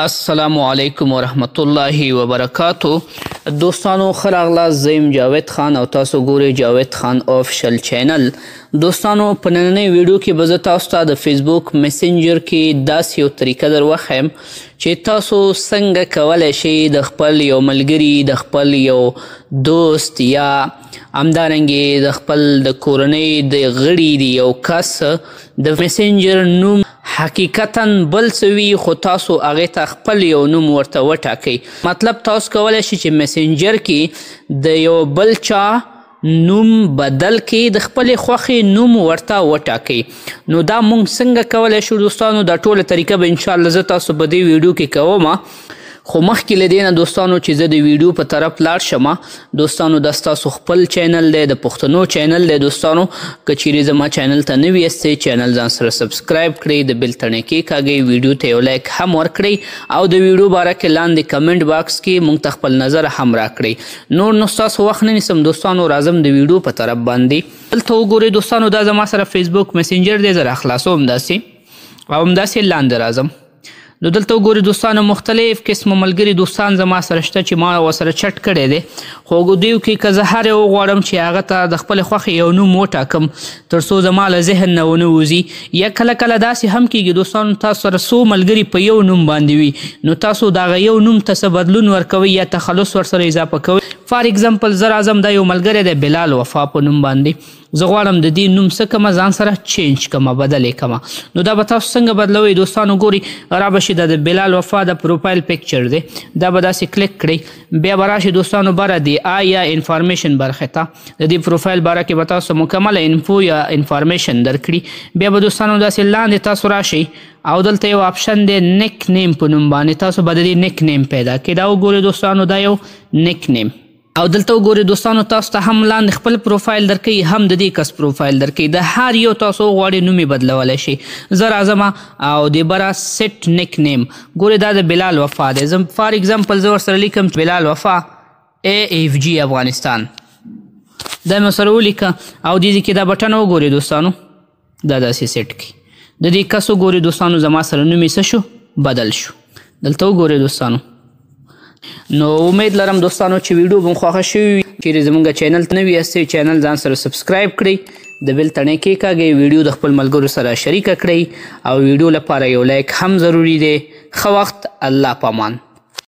السلام علیکم ورحمت الله وبرکاتو دوستانو، ښه راغلاست. زه یم جاوید خان او تاسو ګورئ جاوید خان official channel. دوستانو، په نننۍ ویډیو کې به زه تاسو ته د فیسبوک میسنجر کې داسې یو طریقه در وښیم چې تاسو څنګه کولی شئ د خپل یو ملګري، د خپل یو دوست یا همدارنګې د خپل د کورنۍ د غړي د یو کس د میسنجر نوم حقیقتا بل څه وي، خو تاسو هغې ته خپل یو نوم ورته وټاکئ. مطلب تاسو کولی شئ چې میسنجر کې د یو بل چا نوم بدل کړئ، د خپلې خوښې نوم ورته وټاکئ. نو دا مونږ څنګه کولی شو دوستانو؟ دا ټوله طریقه به انشاءالله زه تاسو په دې ویډیو کې کوم. خو مخکې له دې نه دوستانو چې زه د ویډیو په طرف لاړ شم، دوستانو، دا ستاسو خپل چینل دی، د پښتنو چینل دی. دوستانو، که چیرې زما چینل ته نوي یاستئ، چینل ځان سره subscribe کړئ، د bell تڼۍ کېکاږئ، ویډیو ته یو like هم ورکړئ او د ویډیو باره کې لاندې comment box کې مونږ ته خپل نظر هم راکړئ. نور نو ستاسو وخت نه نیسم دوستانو، راځم د ویډیو په طرف باندې. دلته وګورئ دوستانو، دا زما سره فیسبوک میسنجر دی. زه راخلاصوم داسې او همداسې لاندې راځم. نو دلته وګورئ دوستانو، مختلف قسم ملګري دوستان زما سره شته چې ما ورسره چټ کړی دی. خو دیو کې که زه هر یو وغواړم چې هغه ته د خپلې خوښې یو نوم وټاکم تر څو زما له ذهن نه ونه وځي، یا کله کله داسې هم کېږي دوستانو، تاسو سره څو ملګري په یو نوم باندې وي، نو تاسو دغه یو نوم ته څه بدلون ورکوئ یا تخلص ورسره اضافه کوئ. for example، زه راځم، دا یو ملګری دی بلال وفا په نوم باندې، زه غواړم د دې نوم څه کمه ځان سره change کمه، بدل یې کمه. نو دا به تاسو څنګه بدلوئ دوستانو؟ ګورئ، را به شي، دا د بلال وفا د profile picture دی، دا به داسې کلیک کړئ. بیا به راشي دوستانو بره دی آی یا information برخې ته. د دې پروفایل باره کې به تاسو مکمله info یا information درکړي. بیا به دوستانو داسې لاندې تاسو راشئ او دلته یو option دی nickname په نوم باندې، تاسو به د دې nickname پیدا کړئ. دا وګورئ دوستانو، دا یو nickname. او دلته وګورئ دوستانو، تاسو ته هم لاندې خپل پروفایل درکوي، هم د دې کس پروفایل درکوي. د هر یو تاسو غواړئ نوم یې بدلولی شئ. زه راځم او د بره set nickname، ګورئ، دا د بلال وفا دی. زه for example زه ورسره لیکم بلال وفا AFG افغانستان، دا مې ورسره ولیکه او دې ځای کې دا button وګورئ دوستانو، دا داسې set کړي. د دې کس وګورئ دوستانو، زما سره نوم یې څه شو؟ بدل شو. دلته وګورئ دوستانو. نو امید لرم دوستانو چې ویډیو به مو خوښه شوې وي. چیرې زمونږ چینل ته نوي یاستئ، چینل ځان سره subscribe کړئ، د bell تڼۍ کېکاږئ، ویډیو د خپل ملګرو سره شریکه کړئ او ویډیو لپاره یو like هم ضروري دی. ښه وخت، الله پامان.